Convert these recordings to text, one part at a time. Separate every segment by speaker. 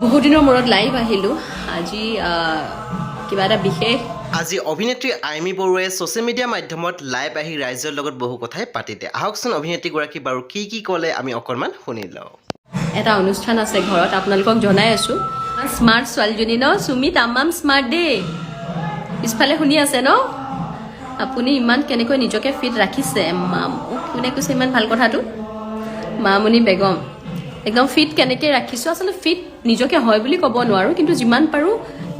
Speaker 1: বহুত দিনৰ মূৰত লাইভ আহিলোঁ আজি। কিবা এটা বিশেষ
Speaker 2: আজি অভিনেত্ৰী আইমী বৰুৱাই ছ'চিয়েল মিডিয়া মাধ্যমত লাইভ আহি ৰাইজৰ লগত বহু কথাই পাতিলে। আহকচোন, অভিনেত্ৰীগৰাকী বাৰু কি কি ক'লে আমি অকণমান শুনি লওঁ।
Speaker 1: এটা অনুষ্ঠান আছে ঘৰত, আপোনালোকক জনাই আছোঁ। ইমান স্মাৰ্ট ছোৱালীজনী ন চুমি, তামাম স্মাৰ্ট দেই। পিছফালে শুনি আছে ন? আপুনি ইমান কেনেকৈ নিজকে ফিট ৰাখিছে মাম? কোনে কৈছে ইমান ভাল কথাটো? মামণি বেগম। একদম ফিট কেনেকৈ ৰাখিছোঁ? আচলতে ফিট নিজকে হয় বুলি ক'ব নোৱাৰোঁ, কিন্তু যিমান পাৰোঁ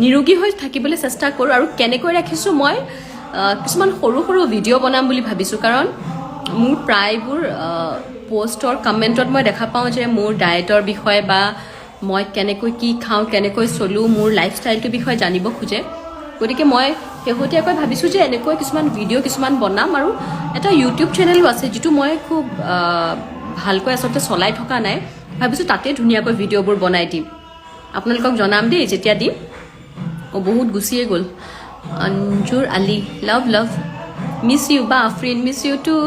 Speaker 1: নিৰোগী হৈ থাকিবলৈ চেষ্টা কৰোঁ। আৰু কেনেকৈ ৰাখিছোঁ, মই কিছুমান সৰু সৰু ভিডিঅ' বনাম বুলি ভাবিছোঁ, কাৰণ মোৰ প্ৰায়বোৰ পষ্টৰ কমেণ্টত মই দেখা পাওঁ যে মোৰ ডায়েটৰ বিষয়ে বা মই কেনেকৈ কি খাওঁ, কেনেকৈ চলোঁ, মোৰ লাইফষ্টাইলটোৰ বিষয়ে জানিব খোজে। গতিকে মই শেহতীয়াকৈ ভাবিছোঁ যে এনেকৈ কিছুমান ভিডিঅ' কিছুমান বনাম। আৰু এটা ইউটিউব চেনেলো আছে, যিটো মই খুব ভালকৈ আচলতে চলাই থকা নাই। ভাবিছোঁ তাতে ধুনীয়াকৈ ভিডিঅ'বোৰ বনাই দিম। আপোনালোকক জনাম দেই যেতিয়া দিম। অ', বহুত গুচিয়ে গ'ল। অঞ্জুৰ আলী, লাভ লাভ, মিছ you বা। Afrin, miss you too.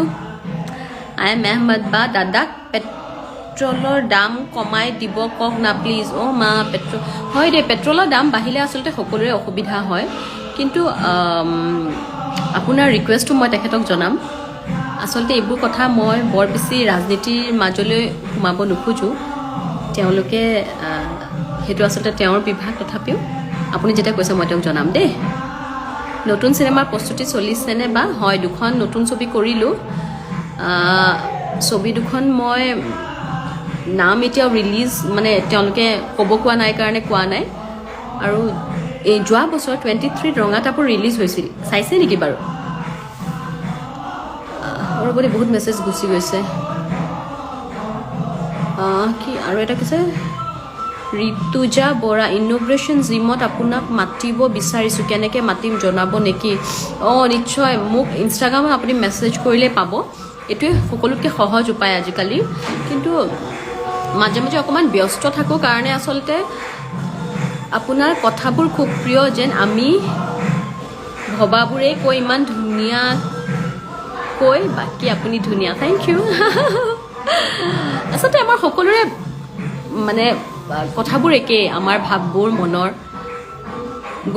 Speaker 1: I am Ahmed বা, দাদাক পেট্ৰলৰ দাম কমাই দিব কওক না প্লিজ। অ' মা, পেট্ৰল হয় দেই, পেট্ৰলৰ দাম বাঢ়িলে আচলতে সকলোৰে অসুবিধা হয়। কিন্তু আপোনাৰ ৰিকুৱেষ্টটো মই তেখেতক জনাম। আচলতে এইবোৰ কথা মই বৰ বেছি ৰাজনীতিৰ মাজলৈ সোমাব নোখোজোঁ। তেওঁলোকে সেইটো আচলতে তেওঁৰ বিভাগ। তথাপিও আপুনি যেতিয়া কৈছে, মই তেওঁক জনাম দেই। নতুন চিনেমাৰ প্ৰস্তুতি চলিছেনে বা? হয়, দুখন নতুন ছবি কৰিলোঁ। ছবি দুখন মই নাম এতিয়াও ৰিলিজ মানে তেওঁলোকে ক'ব কোৱা নাই কাৰণে কোৱা নাই। আৰু এই যোৱা বছৰ 23ত ৰঙা টাপুৰ ৰিলিজ হৈছিল, চাইছে নেকি বাৰু? ৰ'ব দেই, বহুত মেছেজ গুচি গৈছে। কি আৰু এটা কৈছে? ঋতুজা বৰা, ইনঅগ্ৰেশ্যন জিমত আপোনাক মাতিব বিচাৰিছোঁ, কেনেকৈ মাতিম জনাব নেকি? অঁ, নিশ্চয়। মোক ইনষ্টাগ্ৰামত আপুনি মেছেজ কৰিলে পাব। এইটোৱে সকলোতকৈ সহজ উপায় আজিকালি। কিন্তু মাজে মাজে অকণমান ব্যস্ত থাকোঁ কাৰণে আচলতে। আপোনাৰ কথাবোৰ খুব প্ৰিয়, যেন আমি ভবাবোৰেই কৈ ইমান ধুনীয়াকৈ। বাকী আপুনি ধুনীয়া। Thank you. আচলতে আমাৰ সকলোৰে মানে কথাবোৰ একেই, আমাৰ ভাৱবোৰ মনৰ।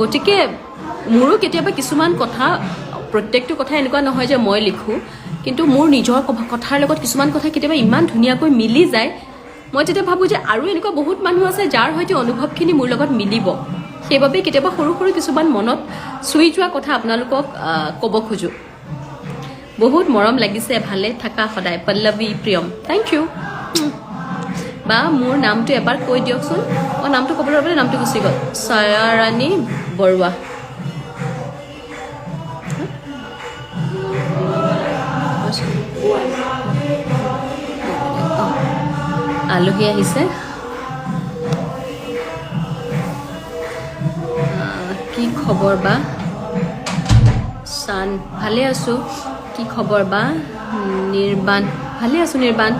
Speaker 1: গতিকে মোৰো কেতিয়াবা কিছুমান কথা, প্ৰত্যেকটো কথা এনেকুৱা নহয় যে মই লিখোঁ, কিন্তু মোৰ নিজৰ কথাৰ লগত কিছুমান কথা কেতিয়াবা ইমান ধুনীয়াকৈ মিলি যায়, মই তেতিয়া ভাবোঁ যে আৰু এনেকুৱা বহুত মানুহ আছে যাৰ হয়তো অনুভৱখিনি মোৰ লগত মিলিব। সেইবাবে কেতিয়াবা সৰু সৰু কিছুমান মনত চুই যোৱা কথা আপোনালোকক ক'ব খোজোঁ। বহুত মৰম লাগিছে, ভালে থাকা সদায়। Pallavi Priyam, thank you. বা, মোৰ নামটো এবাৰ কৈ দিয়কচোন। অঁ, নামটো ক'বলৈ ৰ'বলৈ নামটো গুচি গ'ল। ছায়াৰাণী বৰুৱা। অঁ, আলহী আহিছে। কি খবৰ বা? চান, ভালে আছোঁ। কি খবৰ বা? নিৰ্বাণ, ভালে আছোঁ নিৰ্বাণ।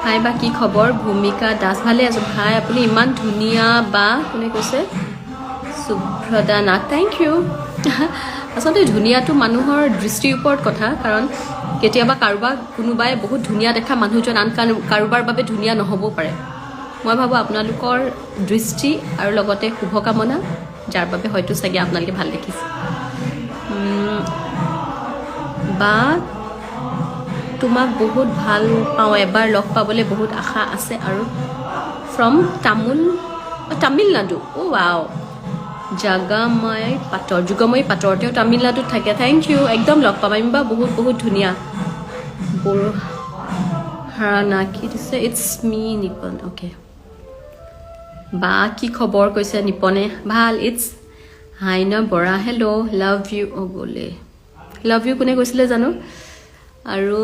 Speaker 1: হাই বা, কি খবৰ? ভূমিকা দাস, ভালে আছোঁ। ভাই, আপুনি ইমান ধুনীয়া বা। কোনে কৈছে? সুভ্ৰদা নাথ, thank you. আচলতে ধুনীয়াটো মানুহৰ দৃষ্টিৰ ওপৰত কথা, কাৰণ কেতিয়াবা কাৰোবাক কোনোবাই বহুত ধুনীয়া দেখা মানুহজন আন কাৰোবাৰ বাবে ধুনীয়া নহ'বও পাৰে। মই ভাবোঁ আপোনালোকৰ দৃষ্টি আৰু লগতে শুভকামনা, যাৰ বাবে হয়তো চাগে আপোনালোকে ভাল দেখিছে। বা, তোমাক বহুত ভাল পাওঁ, এবাৰ লগ পাবলৈ বহুত আশা আছে। আৰু ফ্ৰম তামিলনাডু। অ' ৱাও, জাগাময় পাটৰ, যুগময়ী পাটৰ, তেওঁ তামিলনাডুত থাকে। Thank you. একদম লগ পাম আমি বা। বহুত বহুত ধুনীয়া। বড়ো কি দিছে? It's me Nipon. Okay বা, কি খবৰ কৈছে নিপনে। ভাল। It's হাইন বৰা, হেল্ল', লাভ you. অ' গ'লে। লাভ you কোনে কৈছিলে জানো? আৰু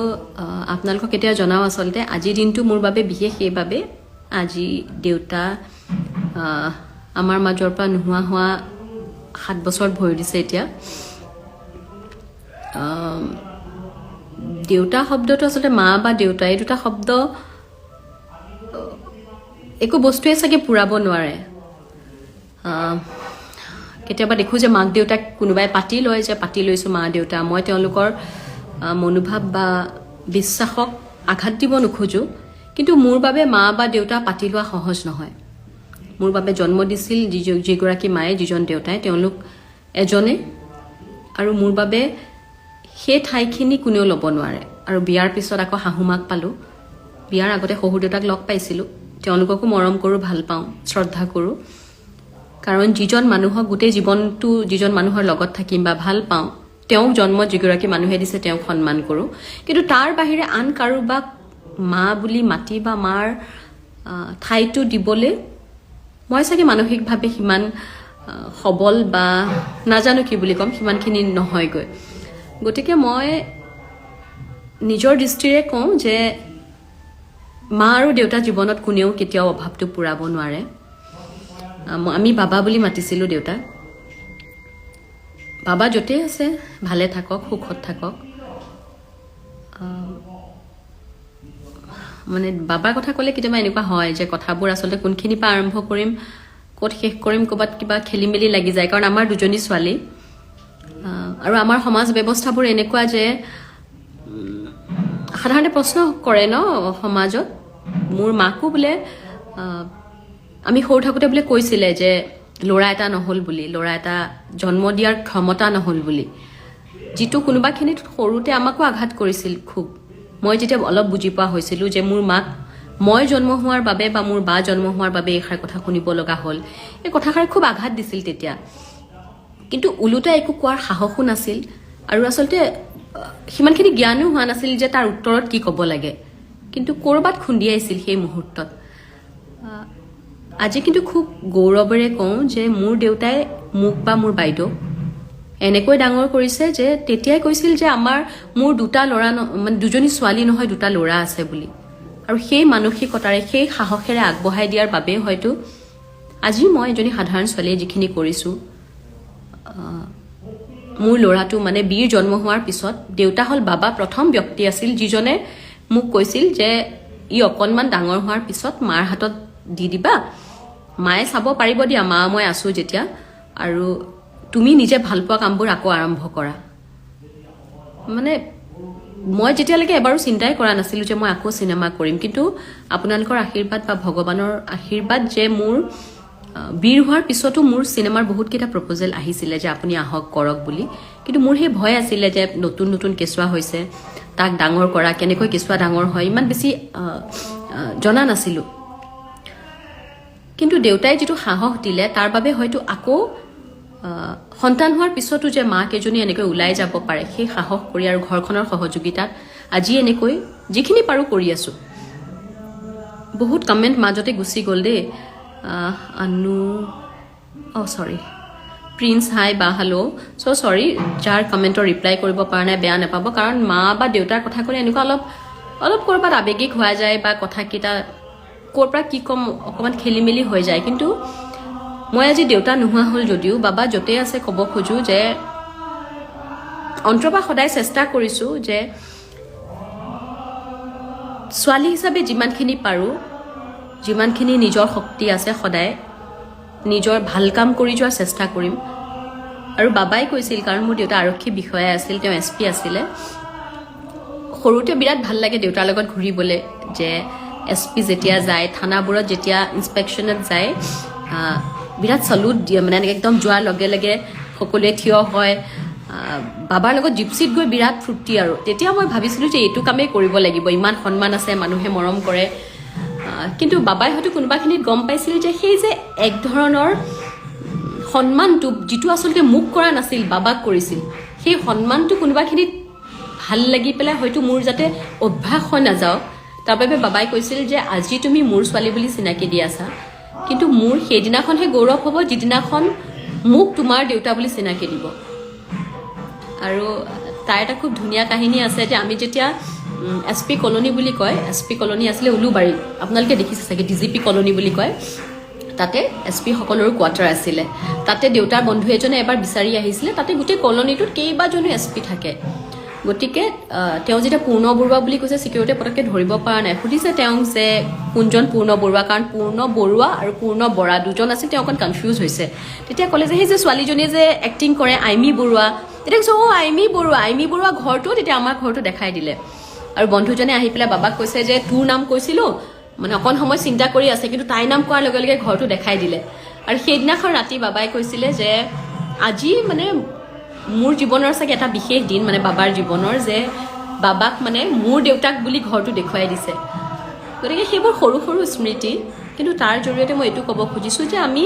Speaker 1: আপোনালোকক এতিয়া জনাওঁ, আচলতে আজিৰ দিনটো মোৰ বাবে বিশেষ সেইবাবে, আজি দেউতা আমাৰ মাজৰ পৰা নোহোৱা হোৱা 7 বছৰত ভৰি দিছে এতিয়া। দেউতা শব্দটো আচলতে, মা বা দেউতা, এই দুটা শব্দ একো বস্তুৱে চাগে পূৰাব নোৱাৰে। কেতিয়াবা দেখোঁ যে মাক দেউতাক কোনোবাই পাতি লয় যে পাতি লৈছোঁ মা দেউতা। মই তেওঁলোকৰ মনোভাৱ বা বিশ্বাসক আঘাত দিব নোখোজোঁ, কিন্তু মোৰ বাবে মা বা দেউতা পাতি লোৱা সহজ নহয়। মোৰ বাবে জন্ম দিছিল যিগৰাকী মায়ে, যিজন দেউতাই, তেওঁলোক এজনে, আৰু মোৰ বাবে সেই ঠাইখিনি কোনেও ল'ব নোৱাৰে। আৰু বিয়াৰ পিছত আকৌ শাহু মাক পালোঁ। বিয়াৰ আগতে শহুৰ দেউতাক লগ পাইছিলোঁ, তেওঁলোককো মৰম কৰোঁ, ভাল পাওঁ, শ্ৰদ্ধা কৰোঁ। কাৰণ যিজন মানুহক গোটেই জীৱনটো যিজন মানুহৰ লগত থাকিম বা ভাল পাওঁ, তেওঁক জন্ম যিগৰাকী মানুহে দিছে তেওঁক সন্মান কৰোঁ। কিন্তু তাৰ বাহিৰে আন কাৰোবাক মা বুলি মাতি বা মাৰ ঠাইটো দিবলৈ মই চাগে মানসিকভাৱে সিমান সবল বা নাজানো কি বুলি ক'ম, সিমানখিনি নহয়গৈ। গতিকে মই নিজৰ দৃষ্টিৰে কওঁ যে মা আৰু দেউতা জীৱনত কোনেও কেতিয়াও অভাৱটো পূৰাব নোৱাৰে। আমি বাবা বুলি মাতিছিলোঁ দেউতাক। বাবা য'তেই আছে ভালে থাকক, সুখত থাকক। মানে বাবাৰ কথা ক'লে কেতিয়াবা এনেকুৱা হয় যে কথাবোৰ আচলতে কোনখিনিৰ পৰা আৰম্ভ কৰিম, ক'ত শেষ কৰিম, ক'ৰবাত কিবা খেলি মেলি লাগি যায়। কাৰণ আমাৰ দুজনী ছোৱালী আৰু আমাৰ সমাজ ব্যৱস্থাবোৰ এনেকুৱা যে সাধাৰণতে প্ৰশ্ন কৰে ন সমাজত। মোৰ মাকো বোলে আমি সৰু থাকোঁতে বোলে কৈছিলে যে ল'ৰা এটা নহ'ল বুলি, ল'ৰা এটা জন্ম দিয়াৰ ক্ষমতা নহ'ল বুলি, যিটো কোনোবাখিনিত সৰুতে আমাকো আঘাত কৰিছিল খুব। মই যেতিয়া অলপ বুজি পোৱা হৈছিলোঁ যে মোৰ মাক মই জন্ম হোৱাৰ বাবে বা মোৰ বা জন্ম হোৱাৰ বাবে এইষাৰ কথা শুনিব লগা হ'ল, এই কথাষাৰে খুব আঘাত দিছিল তেতিয়া। কিন্তু ওলোটাই একো কোৱাৰ সাহসো নাছিল আৰু আচলতে সিমানখিনি জ্ঞানো হোৱা নাছিল যে তাৰ উত্তৰত কি ক'ব লাগে। কিন্তু ক'ৰবাত খুন্দিয়াইছিল সেই মুহূৰ্তত। আজি কিন্তু খুব গৌৰৱেৰে কওঁ যে মোৰ দেউতাই মোক বা মোৰ বাইদেউক এনেকৈ ডাঙৰ কৰিছে যে তেতিয়াই কৈছিল যে মোৰ দুটা ল'ৰা, মানে দুজনী ছোৱালী নহয়, দুটা ল'ৰা আছে বুলি। আৰু সেই মানসিকতাৰে, সেই সাহসেৰে আগবঢ়াই দিয়াৰ বাবেই হয়তো আজি মই এজনী সাধাৰণ ছোৱালীয়ে যিখিনি কৰিছোঁ। মোৰ ল'ৰাটো মানে বীৰ জন্ম হোৱাৰ পিছত দেউতা হ'ল বাবা প্ৰথম ব্যক্তি আছিল যিজনে মোক কৈছিল যে ই অকণমান ডাঙৰ হোৱাৰ পিছত মাৰ হাতত দি দিবা, মায়ে চাব পাৰিব দিয়া, মা মই আছোঁ যেতিয়া, আৰু তুমি নিজে ভাল পোৱা কামবোৰ আকৌ আৰম্ভ কৰা। মানে মই যেতিয়ালৈকে এবাৰো চিন্তাই কৰা নাছিলোঁ যে মই আকৌ চিনেমা কৰিম, কিন্তু আপোনালোকৰ আশীৰ্বাদ বা ভগৱানৰ আশীৰ্বাদ যে মোৰ বীৰ হোৱাৰ পিছতো মোৰ চিনেমাৰ বহুতকেইটা প্ৰপ'জেল আহিছিলে যে আপুনি আহক, কৰক বুলি। কিন্তু মোৰ সেই ভয় আছিলে যে নতুন নতুন কেঁচুৱা হৈছে, তাক ডাঙৰ কৰা, কেনেকৈ কেঁচুৱা ডাঙৰ হয় ইমান বেছি আহ, আহ, জনা নাছিলোঁ। কিন্তু দেউতাই যিটো সাহস দিলে তাৰ বাবে হয়তো আকৌ সন্তান হোৱাৰ পিছতো যে মাক এজনী এনেকৈ ওলাই যাব পাৰে, সেই সাহস কৰি আৰু ঘৰখনৰ সহযোগিতাত আজি এনেকৈ যিখিনি পাৰোঁ কৰি আছোঁ। বহুত কমেণ্ট মাজতে গুচি গ'ল দেই। আনু, অঁ চৰি, প্ৰিন্স, হাই বা, হেল্ল', চ' চৰি, যাৰ কমেণ্টৰ ৰিপ্লাই কৰিব পৰা নাই বেয়া নাপাব। কাৰণ মা বা দেউতাৰ কথা ক'লে এনেকুৱা অলপ অলপ ক'ৰবাত আৱেগিক হোৱা যায় বা কথাকেইটা ক'ৰ পৰা কি ক'ম অকণমান খেলি মেলি হৈ যায়। কিন্তু মই আজি দেউতা নোহোৱা হ'ল যদিও বাবা য'তেই আছে ক'ব খোজোঁ যে অন্তৰৰ পৰা সদায় চেষ্টা কৰিছোঁ যে ছোৱালী হিচাপে যিমানখিনি পাৰোঁ, যিমানখিনি নিজৰ শক্তি আছে, সদায় নিজৰ ভাল কাম কৰি যোৱাৰ চেষ্টা কৰিম। আৰু বাবাই কৈছিল, কাৰণ মোৰ দেউতা আৰক্ষী বিষয়া আছিল, তেওঁ এছ পি আছিলে। সৰুতে বিৰাট ভাল লাগে দেউতাৰ লগত ঘূৰিবলৈ, যে এছ পি যেতিয়া যায়, থানাবোৰত যেতিয়া ইনস্পেকশ্যনত যায়, বিৰাট চালুট দিয়ে, মানে এনেকৈ একদম যোৱাৰ লগে লগে সকলোৱে থিয় হয়। বাবাৰ লগত জিপচিত গৈ বিৰাট ফূৰ্তি। আৰু তেতিয়া মই ভাবিছিলোঁ যে এইটো কামেই কৰিব লাগিব, ইমান সন্মান আছে, মানুহে মৰম কৰে। কিন্তু বাবাই হয়তো কোনোবাখিনিত গম পাইছিল যে সেই যে এক ধৰণৰ সন্মানটো, যিটো আচলতে মোক কৰা নাছিল, বাবাক কৰিছিল, সেই সন্মানটো কোনোবাখিনিত ভাল লাগি পেলাই হয়তো মোৰ যাতে অভ্যাস হৈ নাযাওক, তাৰ বাবে বাবাই কৈছিল যে আজি তুমি মোৰ ছোৱালী বুলি চিনাকি দি আছা, কিন্তু মোৰ সেইদিনাখনহে গৌৰৱ হ'ব যিদিনাখন মোক তোমাৰ দেউতা বুলি চিনাকি দিব। আৰু তাৰ এটা খুব ধুনীয়া কাহিনী আছে যে আমি যেতিয়া এছ পি কলনী বুলি কয়, এছ পি কলনী আছিলে উলুবাৰীত, আপোনালোকে দেখিছে চাগে, ডি জি পি কলনী বুলি কয়, তাতে এছ পি সকলৰো কোৱাৰ্টাৰ আছিলে। তাতে দেউতাৰ বন্ধু এজনে এবাৰ বিচাৰি আহিছিলে। তাতে গোটেই কলনীটোত কেইবাজনো এছ পি থাকে। গতিকে তেওঁ যেতিয়া পূৰ্ণ বৰুৱা বুলি কৈছে, চিকিউৰিটিয়ে পটককৈ ধৰিব পৰা নাই। সুধিছে তেওঁক যে কোনজন পূৰ্ণ বৰুৱা, কাৰণ পূৰ্ণ বৰুৱা আৰু পূৰ্ণ বৰা দুজন আছিল, তেওঁ অকণ কনফিউজ হৈছে। তেতিয়া ক'লে যে সেই যে ছোৱালীজনীয়ে যে এক্টিং কৰে, আইমি বৰুৱা। তেতিয়া কৈছে, অ' আইমি বৰুৱা, আইমি বৰুৱা ঘৰটো। তেতিয়া আমাৰ ঘৰটো দেখাই দিলে। আৰু বন্ধুজনে আহি পেলাই বাবাক কৈছে যে তোৰ নাম কৈছিলোঁ। মানে অকণ সময় চিন্তা কৰি আছে, কিন্তু তাইৰ নাম কোৱাৰ লগে লগে ঘৰটো দেখাই দিলে। আৰু সেইদিনাখন ৰাতি বাবাই কৈছিলে যে আজি মানে মোৰ জীৱনৰ চাগে এটা বিশেষ দিন, মানে বাবাৰ জীৱনৰ, যে বাবাক মানে মোৰ দেউতাক বুলি ঘৰটো দেখুৱাই দিছে। গতিকে সেইবোৰ সৰু সৰু স্মৃতি, কিন্তু তাৰ জৰিয়তে মই এইটো ক'ব খুজিছোঁ যে আমি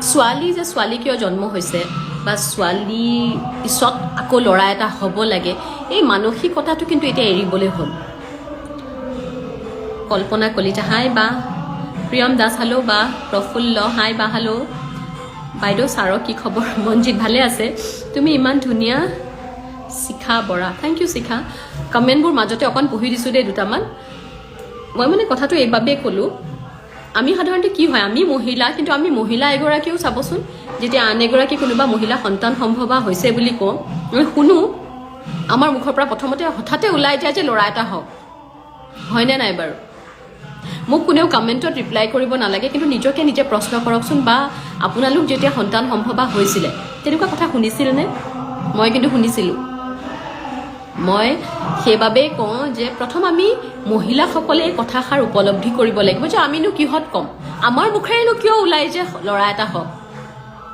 Speaker 1: ছোৱালী যে ছোৱালী কিয় জন্ম হৈছে বা ছোৱালীৰ পিছত আকৌ ল'ৰা এটা হ'ব লাগে, এই মানসিকতাটো কিন্তু এতিয়া এৰিবলৈ হ'ল। কল্পনা কলিতা, হাই বা। প্ৰিয়ম দাস, হেল্ল' বা। প্ৰফুল্ল, হাই বা, হেল্ল' বাইদেউ। ছাৰৰ কি খবৰ? মঞ্জিত ভালে আছে। তুমি ইমান ধুনীয়া, শিখা বৰা, thank U শিখা। কমেণ্টবোৰ মাজতে অকণ পঢ়ি দিছোঁ দেই দুটামান। মই মানে কথাটো এইবাবেই ক'লোঁ, আমি সাধাৰণতে কি হয়, আমি মহিলা, কিন্তু আমি মহিলা এগৰাকীও চাবচোন, যেতিয়া আন এগৰাকী কোনোবা মহিলা সন্তান সম্ভৱা হৈছে বুলি কওঁ, আমি শুনো, আমাৰ মুখৰ পৰা প্ৰথমতে হঠাতে ওলাই যায় যে ল'ৰা এটা হওক। হয়নে নাই বাৰু? মোক কোনেও কমেণ্টত ৰিপ্লাই কৰিব নালাগে, কিন্তু নিজকে নিজে প্ৰশ্ন কৰকচোন, বা আপোনালোক যেতিয়া সন্তান সম্ভৱা হৈছিলে তেনেকুৱা কথা শুনিছিলনে? মই কিন্তু শুনিছিলোঁ। মই সেইবাবেই কওঁ যে প্ৰথম আমি মহিলাসকলে এই কথাষাৰ উপলব্ধি কৰিব লাগিব যে আমিনো কিহত কম, আমাৰ মুখেৰেনো কিয় ওলাই যে ল'ৰা এটা হওক।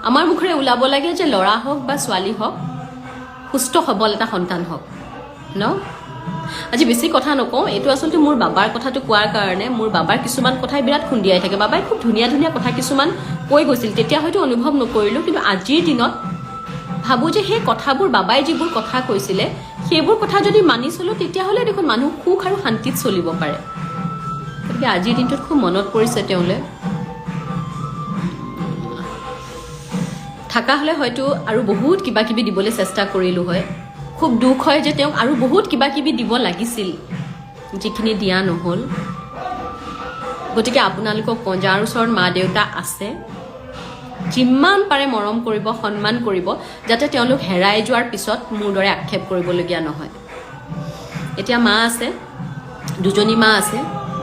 Speaker 1: আমাৰ মুখেৰে ওলাব লাগে যে ল'ৰা হওক বা ছোৱালী হওক, সুস্থ সবল এটা সন্তান হওক ন। আজি বেছি কথা নকওঁ। এইটো আচলতে মোৰ বাবাৰ কথাটো কোৱাৰ কাৰণে, মোৰ বাবাৰ কিছুমান কথাই বিৰাট খুন্দিয়াই থাকে। বাবাই খুব ধুনীয়া ধুনীয়া কথা কিছুমান কৈ গৈছিল, তেতিয়া হয়তো অনুভৱ নকৰিলোঁ, কিন্তু আজিৰ দিনত ভাবোঁ যে সেই কথাবোৰ, বাবাই যিবোৰ কথা কৈছিলে, সেইবোৰ কথা যদি মানি চলোঁ, তেতিয়াহ'লে দেখোন মানুহ সুখ আৰু শান্তিত চলিব পাৰে। গতিকে আজিৰ দিনটোত খুব মনত পৰিছে তেওঁলৈ। থকা হ'লে হয়তো আৰু বহুত কিবা কিবি দিবলৈ চেষ্টা কৰিলোঁ হয়। খুব দুখ হয় যে তেওঁক আৰু বহুত কিবা কিবি দিব লাগিছিল, যিখিনি দিয়া নহ'ল। গতিকে আপোনালোকক কওঁ, যাৰ ওচৰত মা দেউতা আছে, যিমান পাৰে মৰম কৰিব, সন্মান কৰিব, যাতে তেওঁলোক হেৰাই যোৱাৰ পিছত মোৰ দৰে আক্ষেপ কৰিবলগীয়া নহয়। এতিয়া মা আছে, দুজনী মা আছে,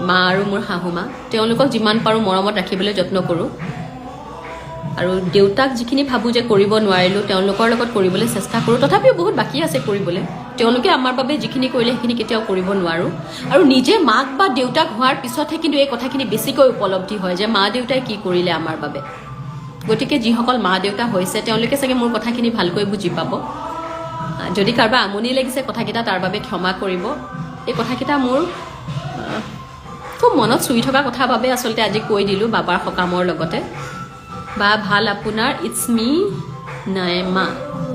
Speaker 1: মা আৰু মোৰ শাহু মা। তেওঁলোকক যিমান পাৰোঁ মৰমত ৰাখিবলৈ যত্ন কৰোঁ আৰু দেউতাক যিখিনি ভাবোঁ যে কৰিব নোৱাৰিলোঁ, তেওঁলোকৰ লগত কৰিবলৈ চেষ্টা কৰোঁ। তথাপিও বহুত বাকী আছে কৰিবলৈ। তেওঁলোকে আমাৰ বাবে যিখিনি কৰিলে, সেইখিনি কেতিয়াও কৰিব নোৱাৰোঁ। আৰু নিজে মাক বা দেউতাক হোৱাৰ পিছতহে কিন্তু এই কথাখিনি বেছিকৈ উপলব্ধি হয় যে মা দেউতাই কি কৰিলে আমাৰ বাবে। গতিকে যিসকল মা দেউতা হৈছে, তেওঁলোকে চাগে মোৰ কথাখিনি ভালকৈ বুজি পাব। যদি কাৰোবাৰ আমনি লাগিছে কথাকেইটা, তাৰ বাবে ক্ষমা কৰিব। এই কথাকেইটা মোৰ খুব মনত চুই থকা কথা বাবে আচলতে আজি কৈ দিলোঁ বাবাৰ সকামৰ লগতে। বা ভাল আপোনাৰ? It's me Naima.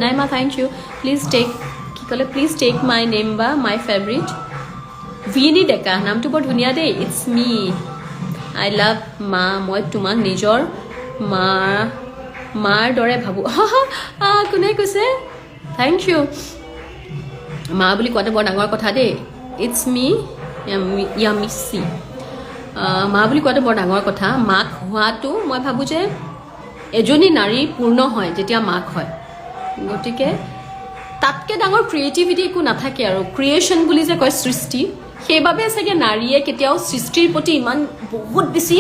Speaker 1: Naima, thank you. Please take, কি ক'লে? Please take my name বা, my favourite ভিনি ডেকা। নামটো বৰ ধুনীয়া দেই। It's me, I love মা। মই তোমাক নিজৰ মা মাৰ দৰে ভাবোঁ। কোনে কৈছে? Thank you. মা বুলি কোৱাটো বৰ ডাঙৰ কথা দেই। It's me yummy C. মা বুলি কোৱাটো বৰ ডাঙৰ কথা। মাক হোৱাটো, মই ভাবোঁ যে এজনী নাৰী পূৰ্ণ হয় যেতিয়া মাক হয়। গতিকে তাতকৈ ডাঙৰ ক্ৰিয়েটিভিটি একো নাথাকে। আৰু ক্ৰিয়েশ্যন বুলি যে কয়, সৃষ্টি, সেইবাবে চাগে নাৰীয়ে কেতিয়াও সৃষ্টিৰ প্ৰতি ইমান বহুত বেছি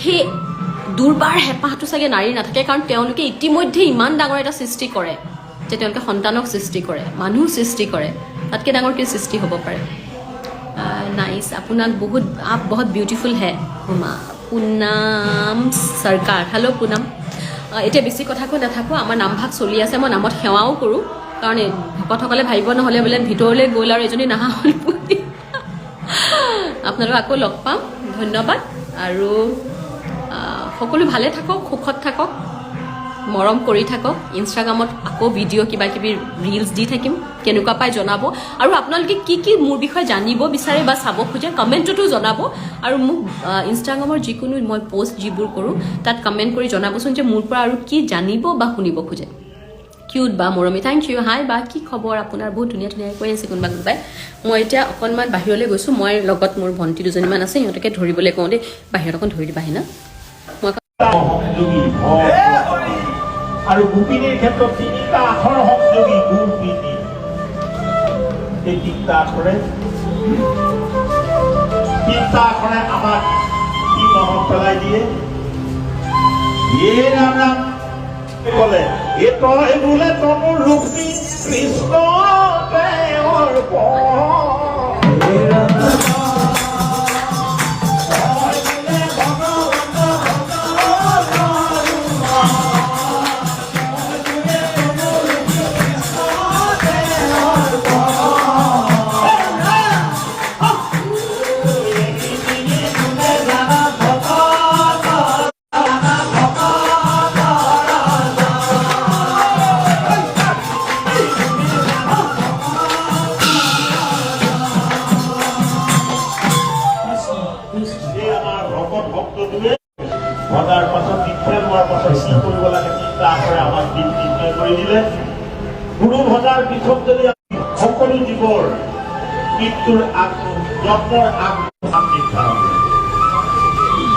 Speaker 1: সেই দুৰ্বাৰ হেঁপাহটো চাগে নাৰীৰ নাথাকে, কাৰণ তেওঁলোকে ইতিমধ্যে ইমান ডাঙৰ এটা সৃষ্টি কৰে যে তেওঁলোকে সন্তানক সৃষ্টি কৰে, মানুহ সৃষ্টি কৰে। তাতকৈ ডাঙৰ কি সৃষ্টি হ'ব পাৰে? নাইচ, আপোনাক বহুত, आप बहुत বিউটিফুল है হুমা। পুনাম চৰকাৰ, হেল্ল' পুনম। এতিয়া বেছি কথা কৈ নাথাকোঁ। আমাৰ নামভাগ চলি আছে, মই নামত সেৱাও কৰোঁ, কাৰণ এই ভকতসকলে ভাবিব নহ'লে বোলে ভিতৰলৈ গ'ল আৰু এজনী নাহা হ'ল বুলি। আপোনালোক আকৌ লগ পাম। ধন্যবাদ আৰু সকলো ভালে থাকক, সুখত থাকক, মৰম কৰি থাকক। ইনষ্টাগ্ৰামত আকৌ ভিডিঅ' কিবা কিবি ৰিলছ দি থাকিম। কেনেকুৱা পাই জনাব আৰু আপোনালোকে কি কি মোৰ বিষয়ে জানিব বিচাৰে বা চাব খোজে, কমেণ্টতো জনাব। আৰু মোক ইনষ্টাগ্ৰামৰ যিকোনো মই পষ্ট যিবোৰ কৰোঁ, তাত কমেণ্ট কৰি জনাবচোন যে মোৰ পৰা আৰু কি জানিব বা শুনিব খোজে। কিউট বা, মৰমী, thank U. হাই বা, কি খবৰ আপোনাৰ? বহুত ধুনীয়া ধুনীয়া কৈ আছে কোনোবা কোনোবাই। মই এতিয়া অকণমান বাহিৰলৈ গৈছোঁ। মই লগত মোৰ ভণ্টি দুজনীমান আছে, সিহঁতকে ধৰিবলৈ কওঁ দেই। বাহিৰত অকণ ধৰি দিবা না মই।
Speaker 3: সংযোগী আৰু গোপিনীৰ ক্ষেত্ৰত তিনিটা আখৰ সংযোগী, গোপিনী। এই তিনিটা আখৰে আমাক কি মনত পেলাই দিয়ে? হে ৰাম ৰাম কলে, এ তই বোলে তনু ৰুক্মী কৃষ্ণ তেওঁৰ। লাগে, তিনিটা আখৰে আমাক দিক নিৰ্ণয় কৰি দিলে। গুৰু ভজাৰ পিছত যদি আমি সকলো জীৱৰ মৃত্যুৰ আগ, জন্মৰ আগ নিৰ্ধাৰণ।